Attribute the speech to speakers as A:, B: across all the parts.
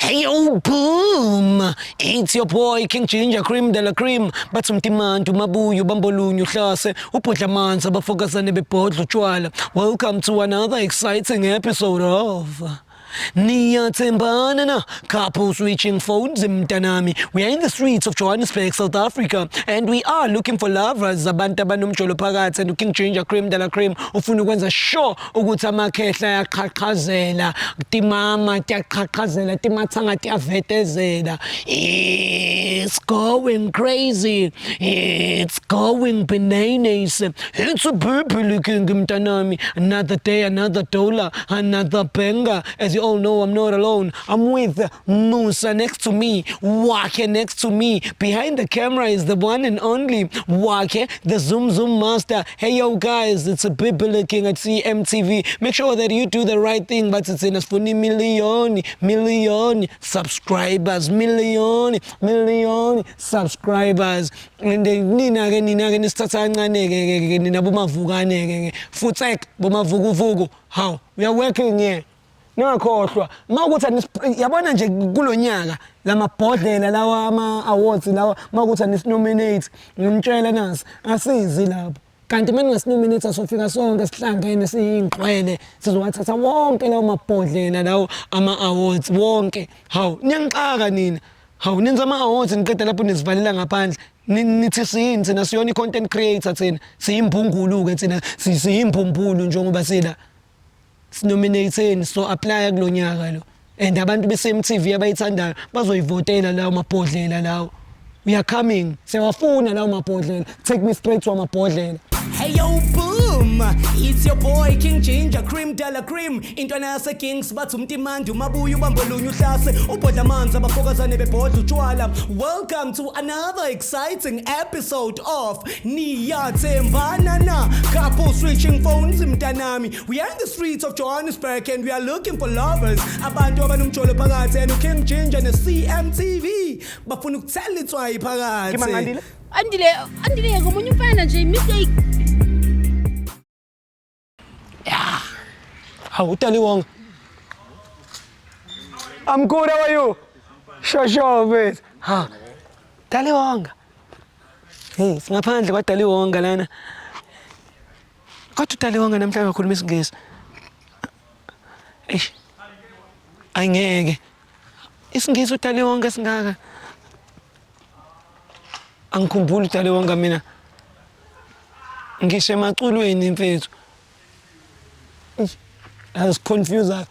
A: Hey yo, boom! It's your boy King Ginger Cream de la Cream. Bathi umtimantu mabuyo bambolunye uhlase ubhodla amanzi abafokazane bebhodla utshwala. Welcome to another exciting episode of Niyathembana na couple switching phones mntanami. We are in the streets of Johannesburg, South Africa, and we are looking for lovers, abantu abanomjolo phakathi, and King Ginger Cream de la Cream ufuna ukwenza sure ukuthi amakhehla ayaqhaqhazela, timama tiyaqhaqhazela, timathanga tiyavetezela. It's going crazy. It's going bananas. It's a baby king mntanami. Another day, another dollar, another banger. As you all know, I'm not alone. I'm with Musa next to me, Wake next to me. Behind the camera is the one and only Wake, the Zoom Zoom master. Hey yo guys, it's a Bibili King at CMTV. Make sure that you do the right thing, but it's in a funny million, million subscribers, million, million subscribers. And nina ke nina ke nisithatha kancane ke ke nina bomavukane ke ke futsek bomavukuvuku. How we are working here. Ningakhohlwa mawukuthi yabona nje kulonyaka lamabhodlela lawa ama awards lawa mawukuthi anisinominate ngimtshela nasi asizi lapho kanti uma ningasinominate sofika sonke sihlangene siyingqwele sizowathatha wonke lawo mabhodlela lawo ama awards wonke. Hawu, niyangixaka nina. Hawu, nenza ama awards niqeda lapho nizivalela ngaphandle. Nithi siyini thina? Siyona i-content creator thina? Siyimbungulu-ke thina, siyimbumbulu njengoba sila sinominateni, so apply kulo nyaka lo, and abantu be-CMTV abayithandayo bazoyivotela lawo mabhodlela lawo. We are coming, siyawafuna lawo mabhodlela. Take me straight to amabhodlela.
B: Hey yo boom, it's your boy King Ginger Cream de la Cream. Intwana yase Kings bathi umtimandi umabuya ubambolunye uhlase ubhodla amanzi abafokazane bebhodla utshwala. Welcome to another exciting episode of Niyathembana na couple switching phones mntanami. We are in the streets of Johannesburg and we are looking for lovers. Abantu abanomjolo phakathi, and King Ginger ne CMTV bafuna ukuthela itswayi phakathi.
A: Ngimangandile.
C: Andile, Andile ngomunye umfana nje mistake.
A: Hawu, uDaliwonga. I'm good, how are you? Sure, mate. Ha. Daliwonga. Hey, singaphandle kwaDaliwonga lana. Kodwa uDaliwonga namhlanje ukhuluma isiNgisi. Eish. Ayingeke. IsiNgisi uDaliwonga singaka. Angikhumbuli uDaliwonga mina. Ngisho emaculweni mfethu. Asiconfuse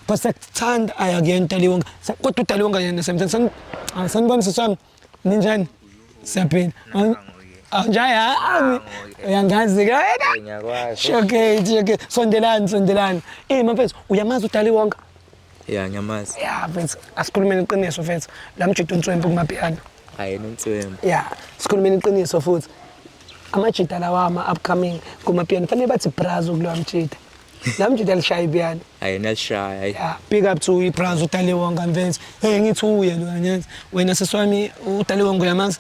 A: but siyakuthanda ayakuyena uDaliwonga, kodwa uDaliwonga yena siyamthanda. Sanibona siswami, ninjani? Siyaphila. Awunjani? Ami uyangazi ke wena.
D: Ngiyakwazi.
A: Okay, sondelani, sondelani. Eh mfethu, uyamazi uDaliwonga?
D: Ya, ngiyamazi.
A: Ya mfethu, asikhulumeni iqiniso mfethu, la mjita unswempu kumapiano.
D: Hayi, nonswempu.
A: Ya, sikhulumeni iqiniso futhi, amajita lawa ama-upcoming kumapiano fanele bathi brazo kulowa mjita, la mjita lishaya ipiano.
D: Hayi, nalishaya hayi.
A: Yeah, big up to ibrazo uDaliwonga mfethu. Hey, ngithi uye lo nyazi. Wena siswami, uDaliwonga uyamazi?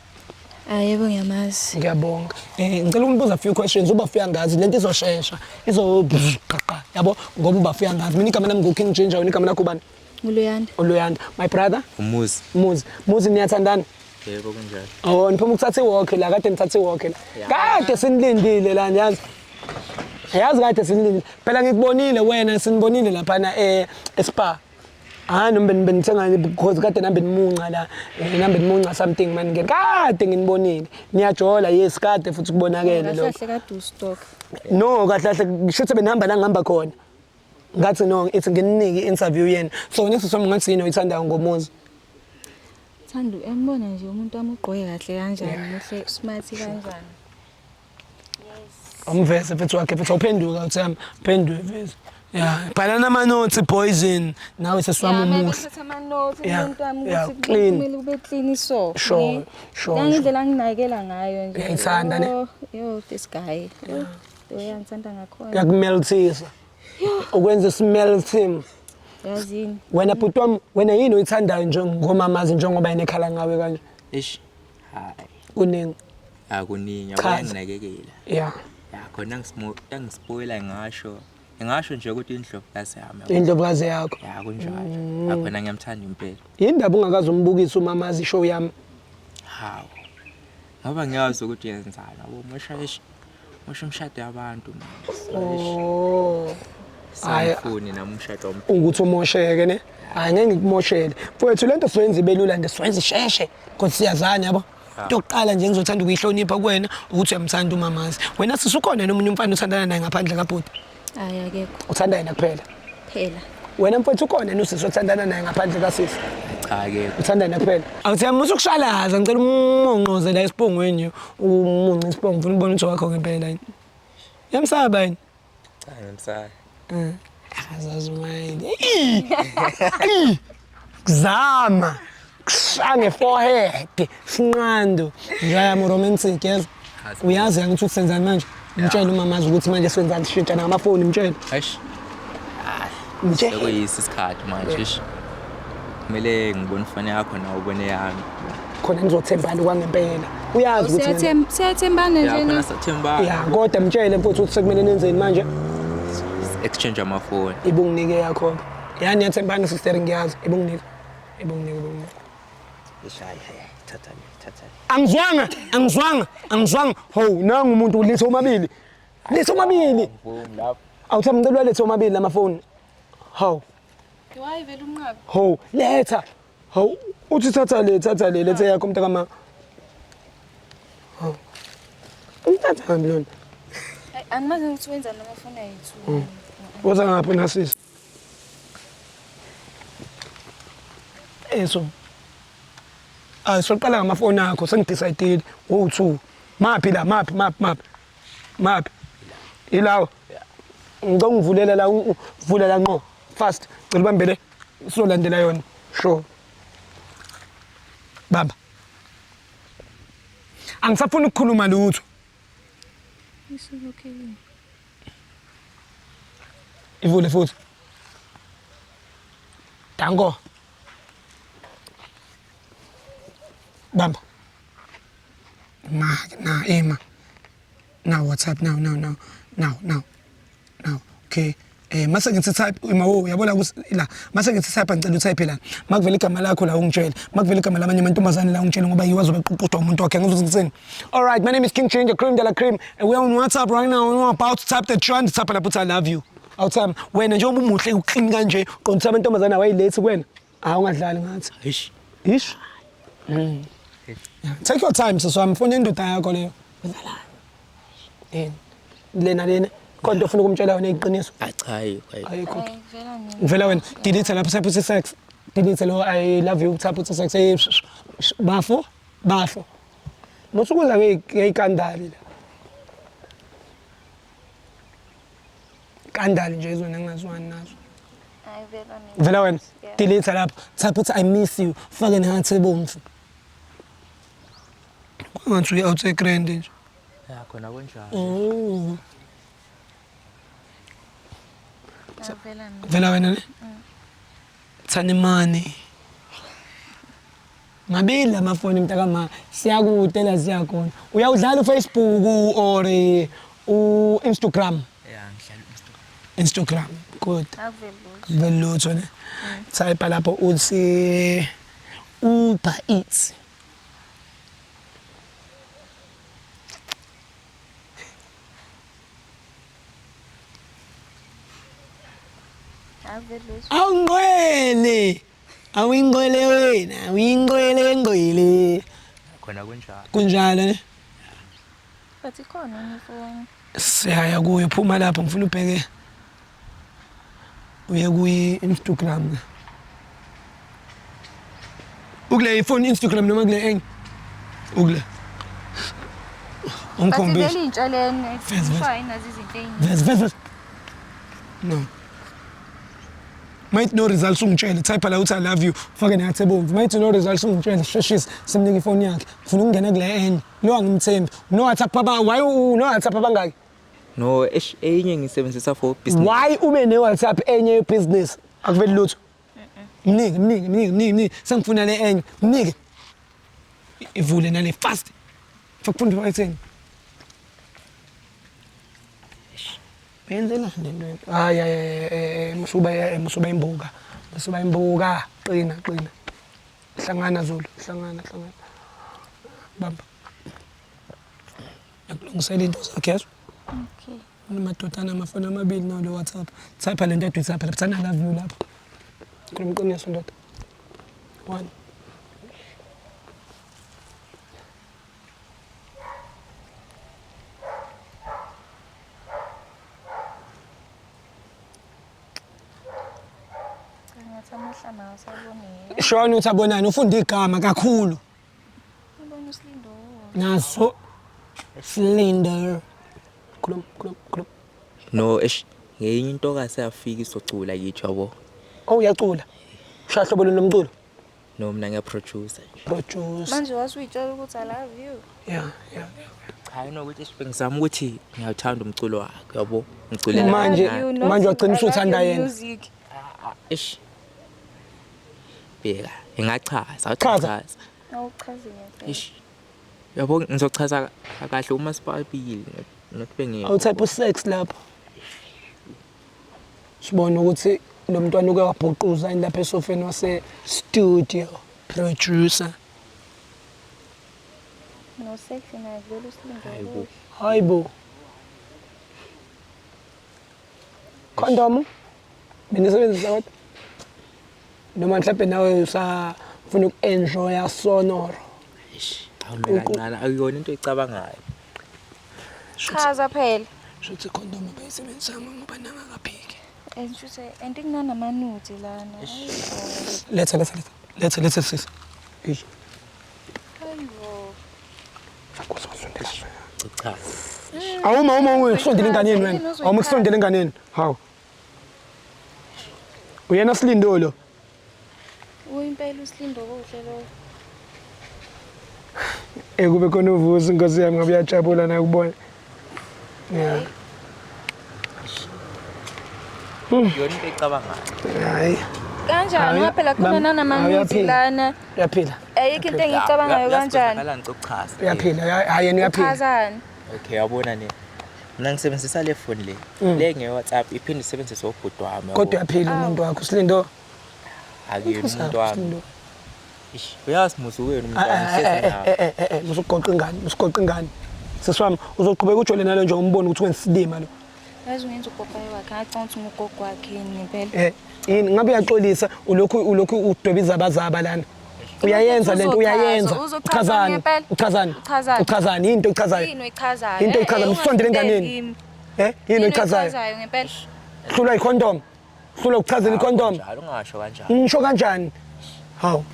E: Ah, yebo, ngiyamazi.
A: Ngiyabonga. Eh, ngicela ukubuza a few questions uba fika ngazi lento izoshesha. Izo qaqa yabo ngoba uba fika ngazi. Mina igama lami ngu King Ginger, wena igama lakho ubani?
E: Nguluyanda.
A: Uluyanda. My brother?
D: Umuzi.
A: Muzi. Muzi, niyathandana?
D: Yebo, kunjalo.
A: Oh, niphuma ukuthatha iwalk la, kade nithatha iwalk la. Kade sinilindile la, niyazi. Yazi kade sinilindile. Phela ngikubonile wena, sinibonile laphana eh eSpa. Ah, noma benithenga because kade nambe nimunca la, nambe nimunca something man ngene. Kade nginibonile. Niyajola, yes, kade futhi kubonakele
E: Kahle
A: lokho.
E: kahle kade ustock.
A: No, kahle kahle kushuthi benihamba la ngihamba khona. Ngathi no, ithi ngininike i-interview yena. So next time ngathi yini oyithandayo ngomuzi?
E: Thanda uyambona nje umuntu wami ugqoke kahle kanjani, muhle, smart kanjani.
A: Umvese mfethu wakhe mfethu, awuphenduka uthi yami phenduke mfethu. Ya, bhalana ama-notes poison nawe sesiwami umuhle.
E: Thatha ama-notes umuntu wami ukuthi
A: clean.
E: Kumele ube clean so.
A: Sure,
E: Ngendlela anginakekela ngayo nje.
A: Uyayithanda, ne?
E: Oh, yo, this guy. Yo, the way angithanda ngakhona.
A: Uyakumeltisa. Ukwenza smell team.
E: Yazini.
A: Wena bhuti wami, wena yini oyithandayo nje ngomamazi njengoba yena ekhala ngawe kanje?
D: Ish. Hayi.
A: Kuningi.
D: Akuningi
A: Chaza.
D: abayanginakekela.
A: Ya.
D: Ya, khona angispoila ngasho. Ngingasho nje ukuthi indlovukazi yami. Yabo.
A: Indlovukazi yakho.
D: Ya kunjalo. Akhona ngiyamthanda impela.
A: Yindaba ungakaze umbukise umamazi ishow yami?
D: Hawu. Ngoba ngiyazi ukuthi yenzani. Yabo mosha ish. Mosha umshado yabantu manje. So, eish,
A: Oh. Hhayi.
D: Sangifuni nami umshado wami.
A: Ukuthi umosheke ne? Hayi ngeke ngikumoshele. Mfowethu lento soyenza ibelula nje soyenza isheshe. Kodwa siyazana yabo. Into yokuqala nje engizothanda ukuyihlonipha kuwena ukuthi uyamthanda umamazi. Wena sisi ukhona nomunye umfana othandana naye ngaphandle kabhuti?
E: Hayi akekho.
A: Uthanda yena kuphela.
E: Phela.
A: Wena mfowethu ukhona nosisi othandana naye ngaphandle kasisi?
D: Cha ke.
A: Uthanda yena kuphela. Awuthi musa ukushalaza ngicela umonqoze la esibongweni umunce isibongo ngifuna ukubona ukuthi wakho ngempela yini. Yamsaba yini?
D: Cha ngimsaya.
A: Akazazi umayini. Zama. Kusha ngeforehead. Sinqando. Njaya romantic yes. Uyazi angithi ukuthi senzani manje? Mtshele umamazi ukuthi manje senzani sishintsha ngamafoni mtshele.
D: Eish.
A: Mtshele.
D: Sekuyisi isikhathi manje. Eish. Kumele ngibone ifoni yakho nawe ubone yami.
A: Khona nizothembana kwangempela. Uyazi ukuthi
E: Siyathembana
D: Ya
E: nje
D: khona
E: na.
D: sathembana.
A: Ya kodwa mtshele mfowethu ukuthi sekumele nenzeni manje.
D: Exchange amafoni.
A: Ibunginike yakho. Yani yathembana sister ngiyazi. Ibunginike. Ibunginike ibunginike.
D: Eish hayi hayi thatha le thatha le.
A: Angizwanga, angizwanga, angizwanga. Ho, nangu umuntu ulethe omabili. Lethe omabili.
D: Boom lapho.
A: Awuthami ngicela uwalethe omabili lamafoni. Hawu,
E: Why vele unqabe?
A: ho, letha. Hawu, uthi thatha le, thatha le, lethe yakho mntakama. Hawu. Umthatha hambi lona.
E: Hayi angimazi ukuthi wenzani namafoni ayithu.
A: Woza ngapha nasisi. Eso. Hayi soqala ngamafoni akho sengidecide wo2. Maphi la, maphi, maphi, maphi. Maphi. Ilawo. Ngicela ungivulela la uvula la ngqo fast. Ngicela ubambele sizolandela yona. Sure. Bamba. Angisafuni ukukhuluma lutho.
E: Isuke okay.
A: Ivule futhi. Danko. Bamba. Ma, na, ema. Now WhatsApp now now now now now. Now, okay. Mase ngithi type ima wo uyabona la mase ngithi type ngicela utype la makuvela igama lakho la ungitshele makuvela igama lamanye amantombazane la ungitshele ngoba yiwo azobe eququdwa umuntu wakhe ngizothi ngithini. All right, my name is King Ginger Cream de la Cream and we are on WhatsApp right now and we're about to type the trend type lapho uthi I love you. Awuthami wena njengoba umuhle uclean kanje uqondisa amantombazane awayilethi kuwena. Hawu ungadlali ngathi.
D: Eish.
A: Ish. Yeah. Take your time sisi wami, funa indoda yakho leyo. Udlalani? Yini? Lena lena. Khona into ofuna ukumtshela yona iqiniso.
D: Ah cha ayikho ayikho.
A: Ayikho.
E: Hayi vela mina.
A: Ngivela wena delete lapho type uthi sex. Delete lo I love you type uthi sex. Hey, sh- sh- sh- bafo, bafo. Musukuza ngeyikandali la. Kandali nje izona engingazwani nazo.
E: Hayi vela mina.
A: Vela wena
E: Yeah.
A: delete lapho type uthi I miss you fake neheart ebomvu. Kwangathi uye out egrand nje.
D: Ya khona kunjalo.
A: Oh.
E: Hayi vela mina.
A: Vela wena ne? Thani mani. Mabili amafoni mntakama siyakude la siyakhona. Uyawudlala uFacebook or u-Instagram?
D: Ya ngidlala Instagram.
A: Instagram. Good.
E: Akuveli lutho.
A: Vele lutho ne. Type lapho uthi Uber Eats.
E: Akuveli lutho.
A: Awungqwele. Awingqwele wena, awingqwele ngqwele.
D: Khona kunjalo.
A: Kunjalo ne?
E: But ikhona enye ifoni.
A: Siyaya kuyo phuma lapho ngifuna ubheke uye kwi-Instagram. Ukule ifoni Instagram noma kule enye? Ukule.
E: But
A: Ungikhombise.
E: vele intsha lena.
A: Vezi, vezi.
E: Kuthiwa ayinazo izinto ey'ningi.
A: Vezi vezi. vezi. No. Might no results ungitshele type la uthi I love you ufake nehathi ebomvu might no results ungitshele sheshisa simnike ifoni yakhe ngifuna ukungena kule enye lo angimthembi no WhatsApp aba why no WhatsApp abangaki
D: No, eish enye ngisebenzisa for business.
A: Why ube ne WhatsApp enye yebusiness akuveli lutho mnike mnike mnike mnike mnike sengifuna le enye mnike ivule nale fast fakufunda wayithini. Uyenzelani le nto? Hayi hayi, musuba musuba imbuka. Musuba imbuka. Qina qina. Hlangana Zulu, hlangana hlangana. Bamba. Yakulungisela into zakhe yazo.
E: Okay.
A: Unamadodana amafoni amabili nalo WhatsApp. Type le nto ethi type lapha, thana love you lapha. Khuluma iqiniso ndoda. One.
E: Ngathi amehla nawo asabonile.
A: Shona uthi abonani ufunda igama kakhulu.
E: Ubona uSlindo.
A: Naso Slender. Khuluma khuluma khuluma.
D: No, eish, ngenye intokazi yafika izocula kithi yabo.
A: Oh uyacula. Ushaya hlobo luni lomculo?
D: No, mina ngiyaproducer nje.
A: Produce.
E: Manje wasuyitshela ukuthi I love you.
A: Yeah, yeah.
D: Cha inokuthi eish, bengizama ukuthi ngiyawuthanda umculo wakhe yabo. Ngiculela
A: Manje-
D: kamnandi.
E: You, not
A: manje wagcina
E: I love
A: usuthanda
E: your
A: yena.
E: music.
D: Eish. Bheka, ngingachaza,
A: Chaza.
D: awuchaza.
E: Awuchazi ngempela.
D: Eish. Yabo ngizochaza kahle uma sibabili not bengekho.
A: Awutype usex lapho. Sibona ukuthi lo mntwana uke wabhuquza yini lapha esofeni wase studio producer.
E: No sex naye vele uSlindo.
D: Hayibo.
A: Hayibo. Condom? Benisebenzisa kodwa? Noma mhlawumbe nawe usafuna uku-enjoya sonoro.
D: Eish, awumele kancane akuyona into oyicabangayo.
E: Chaza phela.
A: Shuthi condom abayisebenzisanga ngoba nangakaphiki.
E: And shuthi and kunanamanuthi lana. Hayibo.
A: Letha letha letha. Letha letha sisi. Eish.
E: Hayibo.
A: Akusondela.
D: Cha.
A: Awuma uma ungisondela enganeni wena.
E: Yini ozoyichaza?
A: Awuma kusondela enganeni. Hawu. Uyena Silindo lo.
E: Uyimpela uSlindo kuhle lo.
A: Eh kube khona uvusi inkosi yami ngabe uyajabula nakubona. Yeah.
D: Yona into oyicabangayo.
A: Hayi.
E: Kanjani
A: Hayi,
E: ngoba phela khona
A: bam-
E: nanamanuthi
A: uyaphila.
E: lana.
A: Uyaphila.
E: Ayikho into engiyicabangayo kanjani.
D: Uyazi ngizokuchaza.
A: Uyaphila. Hayi yena uyaphila.
E: Uchazani?
D: Okay, yabona ne. Mina ngisebenzisa le phone le. Le nge WhatsApp iphinde isebenzise ubhuti wami. yabo.
A: Kodwa uyaphila umuntu wakho Silindo.
D: Akuyena umuntu wami.
A: Silindo.
D: Eish, uyazi muzi wenu umuntu wami hlezi nawe.
A: Eh eh eh musugoqa ingane, musugoqa ingane. Sisi wami uzoqhubeka ujole nalo nje umbone ukuthi wenza isilima lo.
E: Yazi ungenza ugogo wakhe, ngacabanga ukuthi ngugogo wakhe yini ngempela.
A: Eh yini ngabe uyaxolisa ulokhu ulokhu udweba izabazaba lana. Uyayenza lento uyayenza.
E: Uzochaza
A: Uchazani?
E: ngempela?
A: Uchazani?
E: Uchazani?
A: Uchazani into oyichazayo?
E: Yini oyichazayo?
A: Into oyichazayo,
E: Eh,
A: musondele
E: ungasondeli
A: enganeni.
E: kimi.
A: Eh yini oyichazayo?
E: oyichazayo ngempela?
A: Hlulwa icondom. Hlulwa ukuchazela icondom.
D: Njalo ungasho kanjalo.
A: Ngisho kanjani? Hawu.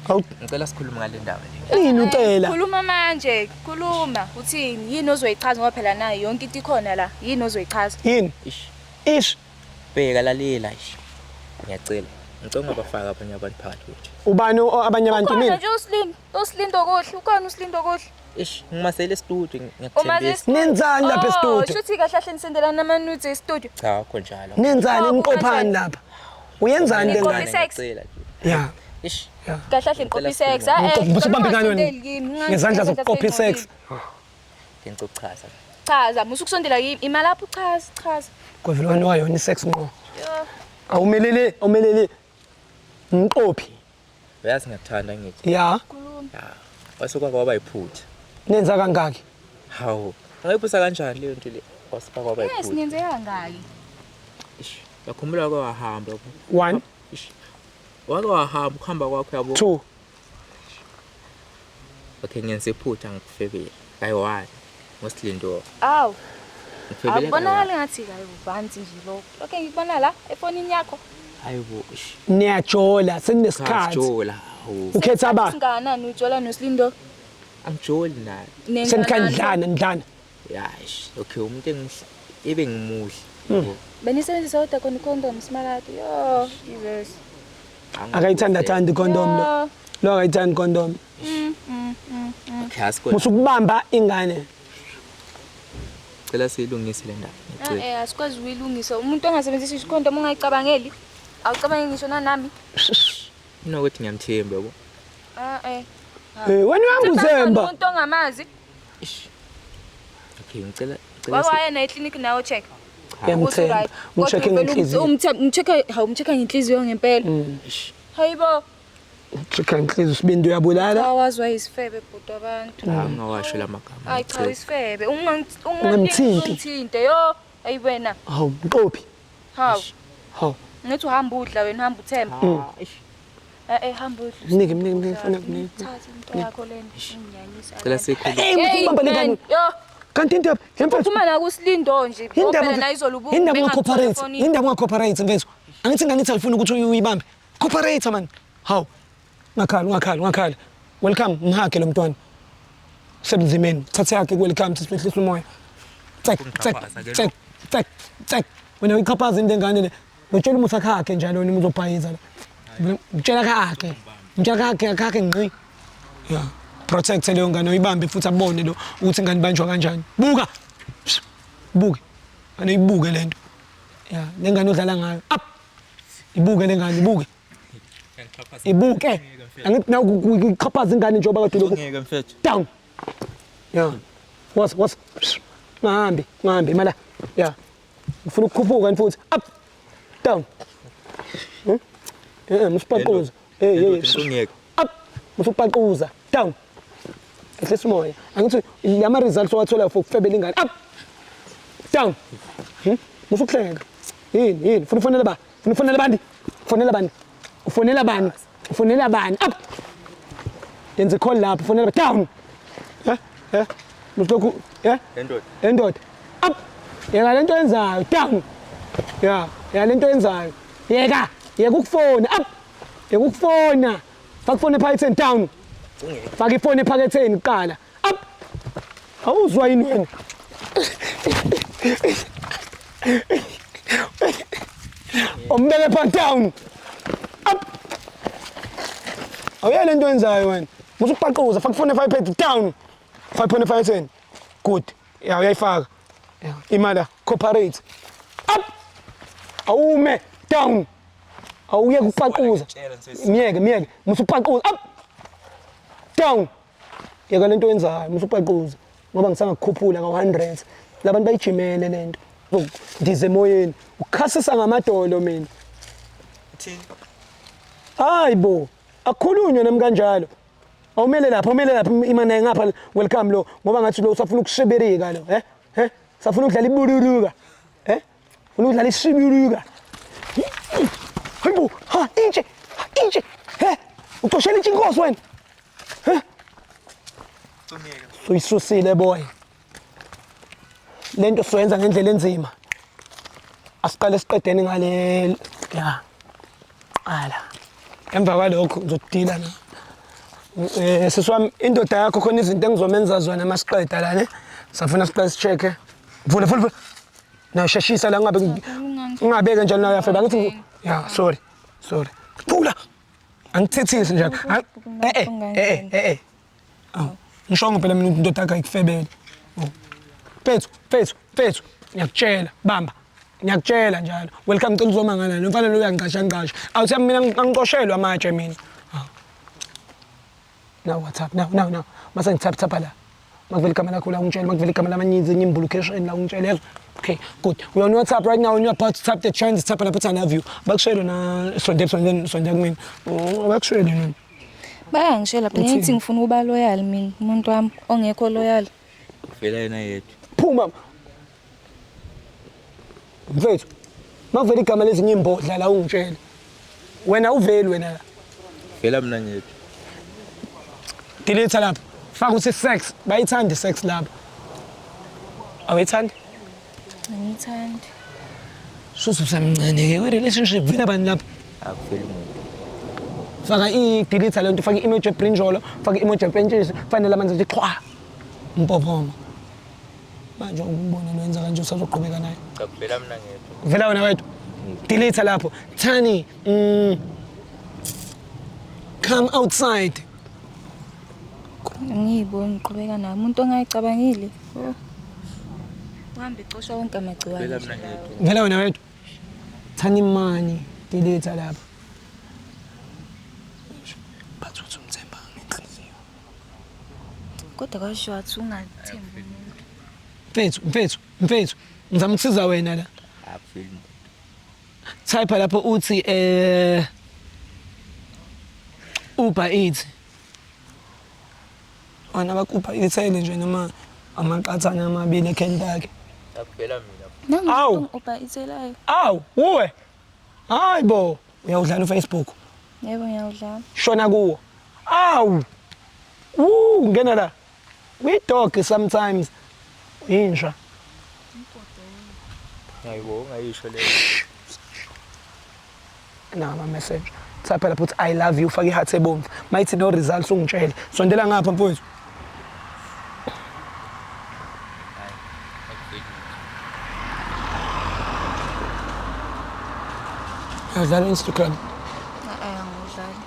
A: Hawu
D: Ngicela sikhulume ngale ndaba le.
A: yini ucela?
E: Khuluma manje, khuluma. Uthini? Yini ozoyichaza ngoba phela nayo yonke into ikhona la. Yini ozoyichaza?
A: Yini?
D: Eish,
A: Ish.
D: bheka lalela eish. Ngiyacela. Ngicela ungabafaki abanye abantu phakathi kwethu.
A: Ubani abanye abantu
E: Ukhona
A: mina?
E: nje uSlindo, uSlindo kuhle, ukhona uSlindo kuhle.
D: Eish, ngimasele e-studio
E: Umazi
D: ngiyakuthembisa.
A: Nenzani lapha
E: Oh,
A: e-studio?
E: shuthi kahle kahle nisendelana nama-nudes e-studio.
D: Cha, akho njalo.
A: Nenzani
E: Oh,
A: niqophani
E: kanjani?
A: lapha? Uyenzani le
E: Niqopha
A: ngane?
E: i-sex?
D: Ngiyacela nje.
A: Yeah.
D: Eish,
E: Kahle kahle ngiqopha i-sex. Ah, eh,
A: Musubamba ingane wena.
E: ungasondeli kimi,
A: Ngezandla zokuqopha i-sex.
D: ngicela ukuchaza.
E: Chaza, musa ukusondela kimi. Ima lapho uchaza, chaza.
A: Kwevele wena wayona i-sex ngqo.
E: Yo.
A: Awumelele, awumelele. Ngiqophi.
D: Uyazi ngiyakuthanda ngithi.
A: Ya.
D: Ya. Wasuka kwaba yiphutha.
A: Nenza kangaki?
D: Hawu. Ungayiphutha kanjani leyo nto le? Wasuka kwaba
E: Yes,
D: yiphutha.
E: nenze kangaki?
D: Eish, uyakhumbula wake wahamba yabo.
A: 1
D: Eish. Wake wahamba ukuhamba kwakho yabo.
A: 2
D: Okay, ngenze iphutha ngikufebela. Kayi-one. NgoSilindo.
E: Awu.
D: Ngikufebele
E: Akubonakali ngathi kayi uvansi nje lokho. Okay, ngikubona la efonini yakho.
D: Hayibo. Eish.
A: Niyajola seninesikhathi.
D: Jola. Hawu.
A: Ukhetha ba?
E: Singakanani ujola noSlindo?
D: Angijoli naye.
A: Senikhandlana nidlana.
D: Ya, eish. Okay, umuntu engimuhle ebe ngimuhle. Yabo.
E: Benisebenzisa kodwa khona icondom simakade. Yo, Jesus.
A: Akayithanda thandi condom lo.
E: Yo.
A: Lo akayithandi condom.
D: Okay, asikho.
A: Musukubamba ingane.
D: Cela siyilungise le ndaba.
E: Ah,
D: Ngiyacela.
E: eh asikwazi ukuyilungisa. Umuntu ongasebenzisi icondom ungayicabangeli. Awucabangi ngisho nanami.
D: Inokuthi ngiyamthemba yabo.
E: Ah eh.
A: Eh wena uyangithemba.
E: Umuntu ongamazi.
D: Eish. Okay, ngicela ngicela
E: Wake waya naye eklinikhi nawe check.
A: Uyamthemba. Umcheck ngenhliziyo.
E: Umcheck, hawu, umcheck ngenhliziyo ngempela. Hayibo.
A: Check ngenhliziyo, sibindi uyabulala.
E: Awazi wayisifebe bhuti abantu.
D: Ah, ungawasho la magama.
E: Hayi cha, isifebe.
A: Ungamthinti.
E: Ungithinte yo. Ayi wena.
A: Hawu, mqophi.
E: Hawu.
A: Hawu.
E: Ngithi uhamba udla wena, hamba uthemba. Eh, hamba udla.
A: Mnike, mnike, mnike, funa kunike.
E: Thatha into yakho lena. Unginyanyisa.
D: Cela sikhulume.
A: Hey, ubamba le ngane.
E: Yo.
A: Kanti into yemfethu.
E: Uphuma la kusilindo nje.
A: Indaba
E: Phela na izolo ubu.
A: Indaba unga-cooperate. Indaba unga-cooperate mfethu. Angithi ingane ithi alifuni ukuthi uyibambe. Cooperate man. Hawu. Ungakhali, ungakhali, ungakhali. Welcome, mhage lo mntwana. Sebenzimeni. Thathe yakhe, welcome, sisihlisa umoya. Tsek, tsek, tsek, tsek, tsek. Wena uyichaphaza into engane le. Ngitshela umuthi akhakhe njalo wena uzobhayiza la. Ngitshela kakhe. Ngitshela kakhe, kakhe ngqi. Yeah. Protect leyo ngane, uyibambe futhi abone lo ukuthi ingane ibanjwa kanjani. Buka. Buke. Ngane ibuke lento. Yeah, lengane odlala ngayo. Up. Ibuke lengane, ibuke. Ibuke. Angithi na ukuxhaphaza ingane njengoba kade lokhu.
D: Ngeke mfethu.
A: Down. Yeah. Was was. Ngahambi, ngahambi mala. Yeah. Ngifuna ukukhuphuka futhi. Up. Down. Musipaqoza. Hey hey.
D: Ngeke.
A: Up. Musipaqoza. Down. Ehlisa umoya. Angithi lama results owathola for ukufebela ingane. Up. Down. Musukuhleka. Yini, yini? Ufuna ufonela ba? Ufuna ufonela bani? Ufonela bani? Ufonela bani? Ufonela bani? Up. Yenza i-call lapho, ufonela ba? Down. Eh? Eh? Musulokhu, eh?
D: Endoda.
A: Endoda. Up. Yeka lento yenzayo. Down. Ya, ya lento yenzayo. Yeka, yeka ukufona. Up. Yeka ukufona. Faka ifoni ephaketheni, down. Faka ifoni ephaketheni kuqala. Up. Awuzwa yini wena? Umbeke phansi, down. Up. Awuye lento yenzayo wena. Musukubhaquza, faka ifoni ephaketheni, down. Faka ifoni ephaketheni. Good. Ya, uyayifaka. Ya, imala cooperate. Up. Awume, down. Awuye kupaquza. Miyeke, miyeke. Musupaquza. Up. Down. Yeka lento yenzayo, musupaquza. Ngoba ngisangakukhuphula ka-100. Labantu bayijimele lento. Ndize emoyeni. Ukhasisa ngamadolo mina. Hayi bo, akukhulunywa nami kanjalo. Awumele lapha, awumele lapha, ima naye ngapha, welcome lo, ngoba ngathi lo usafuna ukushibilika lo, eh? Eh? Usafuna ukudlala ibururuka. Eh? Ufuna ukudlala ishibiruka. Hayibo, ha, intshe, ha, intshe. He? Ucoshela intshe inkosi wena. He? Suyisusile boy. Lento soyenza ngendlela enzima. Asiqale siqedeni ngale ya. Qala. Emva kwalokho ngizodila na. Sisi wami, indoda yakho khona izinto engizomenza zona masiqeda la ne. Safuna siqale si-check. Vula, vula, vula. Na sheshisa la, ngabe ngingabeke njalo nayo yafeba ngithi ya, sorry. Sorry. Vula. Angithethisi njalo. Eh eh eh eh eh. Awu, ngisho phela mina ukuthi indoda yakho ayikufebele. Oh. Mfethu, mfethu, mfethu, ngiyakutshela, bamba. Ngiyakutshela njalo. Welcome, cela uzoma ngala. Lo mfana lo uyangiqasha ngiqasha. Awuthi mina angixoshelwa amatshe mina. Awu. Now WhatsApp, now, now, now. Mase ngithap thapha la. Makuvela igama lakho la ungitshele, makuvela igama lamanyizi enye la ungitshele. Yezwa? Okay, good. We on WhatsApp right now and you're about to type the trends, type lapha I love you. Bakushele na sonde sonde sonde kumina. Oh, bakushele nini?
E: Bayangishela phela, ngithi ngifuna ukuba loyal mina, umuntu wami ongekho loyal.
D: Vela yena yedwa.
A: Phuma. Mfethu. Makuvela igama lezinye imbodla la ungitshele. Wena uveli wena la.
D: Vela mina ngedwa.
A: Delete lapha. Faka ukuthi sex, bayithanda sex lapha. Awuyithandi?
E: Angithandi.
A: Susu usamncane ke we relationship, vela bani lapha?
D: Akuveli umuntu.
A: Faka i-delete le nto, faka i-emoji ebrinjolo, faka i-emoji epentshisi, fanele amanzi athi qhwa. Mpophoma. Manje ukubona lo yenza kanje usazoqhubeka naye.
D: Cha, kuvela mina ngedwa.
A: Vela wena wedwa. Delete lapho. Thani, come outside.
E: Angiyiboni ngiqhubeka naye umuntu ongayicabangile. Oh. Uhambe ecosha wonke amagciwane.
D: Vela
E: nje
D: mina
E: lawo.
D: ngedwa.
A: Vela wena wedwa. Thani mani, delete lapho. Bathi uthi umthemba ngenhliziyo.
E: Kodwa kwasho wathi ungathembi umuntu.
A: Mfethu, mfethu, mfethu, ngizama ukusiza wena la.
D: Akuveli muntu.
A: Type lapho uthi Uber Eats. Wena bakupha ithele nje noma amaqathana amabili eKentucky.
D: Akuvela mina.
A: Awu.
E: Uba itselayo.
A: Awu, uwe. Hayi bo, uyawudlala uFacebook.
E: Yebo ngiyawudlala.
A: Shona kuwo. Awu. Woo, ngena la. We dog sometimes. Inja.
D: Hayibo ungayisho leyo.
A: Na ama message. Type lapho uthi I love you, faka iheart ebomvu. Mayithi no results ungitshele. Sondela ngapha mfowethu.
D: Hayi. Akuveli muntu.
A: Uyadlala Instagram.
E: Eh angidlali.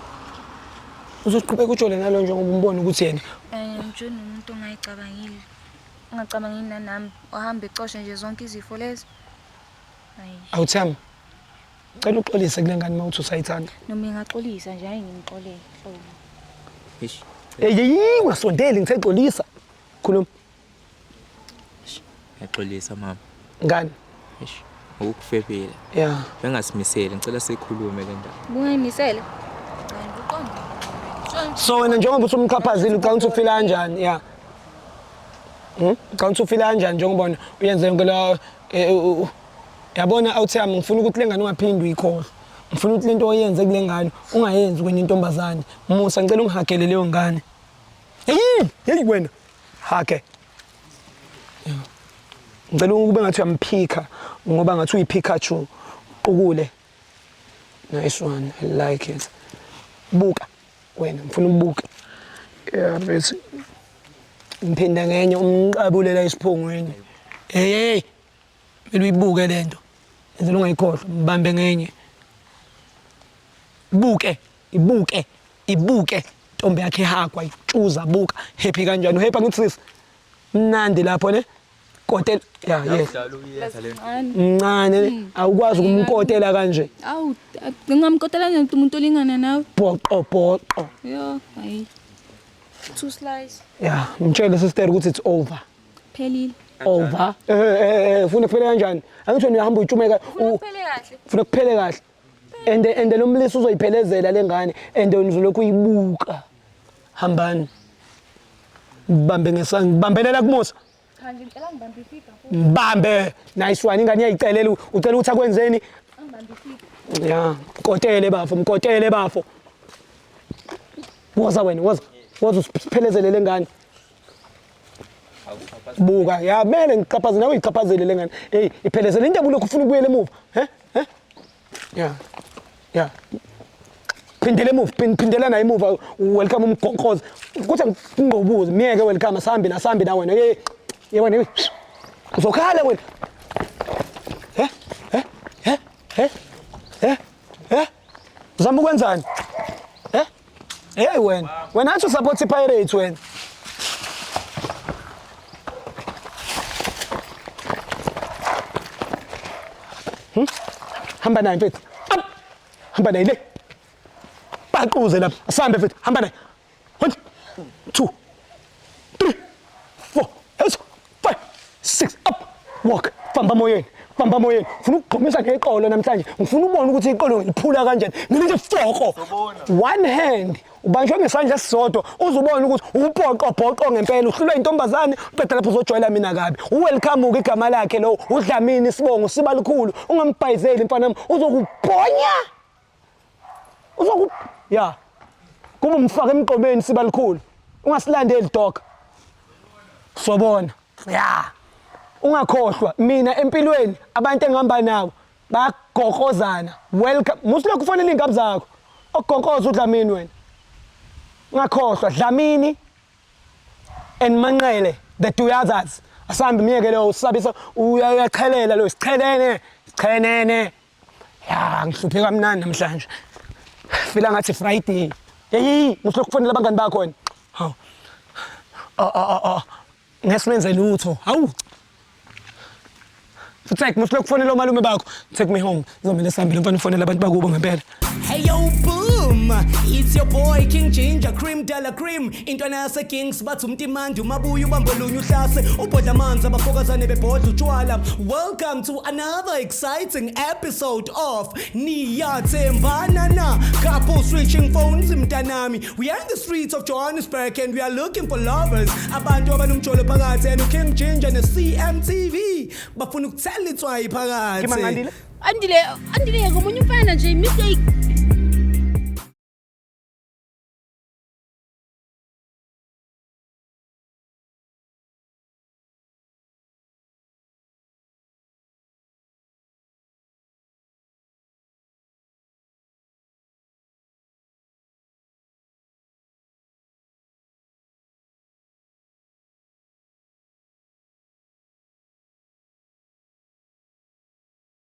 A: Uzoqhubeka ujole nalo njengoba umbona ukuthi yena
E: Ngijole nomuntu ongayicabangile. Ungacabangile nanami. Ohamba ecosha nje zonke izifo lezi. Hayi.
A: Awuthami. Cela uxolise kule ngane mawuthi usayithanda.
E: Noma ngingaxolisa nje hayi ngimxolele hlobo.
D: Eish.
A: Hey, hey, ungasondeli ngithe xolisa. Khuluma.
D: Ngiyaxolisa mama.
A: Ngani?
D: Eish. Ngokufebela.
A: Yeah.
D: Bengasimisele ngicela sikhulume le ndaba.
E: Bungayimisele? Cha ngiqonde.
A: So wena njengoba usumxhaphazile ucabanga ukuthi ufila kanjani? Yeah. Ucabanga ukuthi ufila kanjani njengoba wena uyenze yonke la yabona awuthami ngifuna ukuthi le ngane ungaphindi uyikhohlwe. Ngifuna ukuthi lento oyenze kule ngane ungayenzi kwenye intombazane. Musa ngicela ungihagele leyo ngane. Hey, hey wena. Hage. Yeah. Ngicela ukube ngathi uyamphika ngoba ngathi uyiPikachu. Qukule. Nice one. I like it. Buka wena ngifuna ubuke. Yeah, mfethu. Ngiphinda ngenye umqabulela esiphongweni. Hey hey. Kumele uyibuke lento. Enzela ungayikhohlwa, mbambe ngenye. Buke, ibuke, ibuke. Ntombi yakhe ihagwa itshuza buka. Happy kanjani? Happy angithi sis. Mnandi lapho ne? Kotela. Yeah, yes.
D: Ngiyadlala uyenza le nto.
A: Mncane ne? Awukwazi ukumkotela kanje.
E: Awu, ngingamkotela nje umuntu olingana nawe.
A: Boqo boqo.
E: Yo, hayi. Two slice.
A: Yeah, mtshele sister ukuthi it's over.
E: Phelile.
A: Over. Ufuna kuphele kanjani? Angithi wena uyahamba uyitshumeka.
E: Kuphele kahle.
A: Ufuna kuphele kahle. And lo mlisa uzoyiphelezela lengane and wena uzolokhu uyibuka. Hambani. Bambe ngesandla, bambelela kuMusa.
E: Cha nje ngicela ngibambe ifiga futhi.
A: Mbambe. Nice one, ingane iyayicelela ucela ukuthi akwenzeni?
E: Angibambe ifiga.
A: Ya, mkotele bafo, mkotele bafo. Woza wena, woza. Woza usiphelezele lengane. Buka, ya mele ngiqaphaze nawe uyiqhaphazele lengane. Hey, iphelezele into ebulokhu ufuna ukubuyela emuva. He? He? Ya. Ya. Phindela emuva, phindela naye emuva. Welcome umgoqozo. Kuthi ngingqobuze, miyeke welcome asambi nasambi na wena. Hey, yebo wena. Uzokhala wena. He? He? He? He? He? He? Uzama ukwenzani? He? Hey wena. Wena athi usupport iPirates wena. Hamba naye mfethu. Up. Hamba naye le. Baquze lapha. Asambe mfethu. Hamba naye. 1 2 3 4 5 6 up. Walk. Famba moyeni. Famba moyeni. Ngifuna ukugqomisa ngeqolo namhlanje. Ngifuna ubone ukuthi iqolo ngiliphula kanjani. Ngilithi foko. One hand. Ubanjwe ngesandla esisodwa uzubona ukuthi upoqo bhoqo ngempela uhlulwa intombazane uqeda lapho uzojwayela mina kabi. Uwelcome ke igama lakhe lo uDlamini isibongo siba likhulu ungambhayizeli mfana wami uzokubhonya. Uzoku ya. Kuba umfaka emqobeni siba likhulu. Ungasilandeli dog. Sobona. Ya. Ungakhohlwa mina empilweni abantu engihamba nabo bayagoqozana. Welcome. Musilokhu ufonela iy'nkabi zakho. Okugoqoza uDlamini wena. Ungakhohlwa Dlamini and Manqele the Duyazas. Asambe miyeke lo usabisa uyachelela lo sichelene sichenene. Ya ngihluphe kamnandi namhlanje. Fila ngathi Friday. Hey, musilokhu ufonela abangani bakho wena. Hawu. Oh. Ngesimenze lutho. Hawu. Futhi musilokhu ufonela omalume bakho. Take me home. Ngizomele sihambe lo mfana ufonela abantu bakubo ngempela.
B: Hey yo, boo. Boom! It's your boy King Ginger Cream Della Cream. Intwana yase Kings bathi umtimandi umabuya ubambolunye uhlase ubhodla amanzi abafokazane bebhodla utshwala. Welcome to another exciting episode of Niyathembana Na. Couple switching phones mntanami. We are in the streets of Johannesburg and we are looking for lovers. Abantu abanomjolo phakathi and King Ginger ne CMTV bafuna ukuthela itswayi phakathi.
A: Ngimangandile.
C: Andile, Andile ngomunye umfana nje mistake.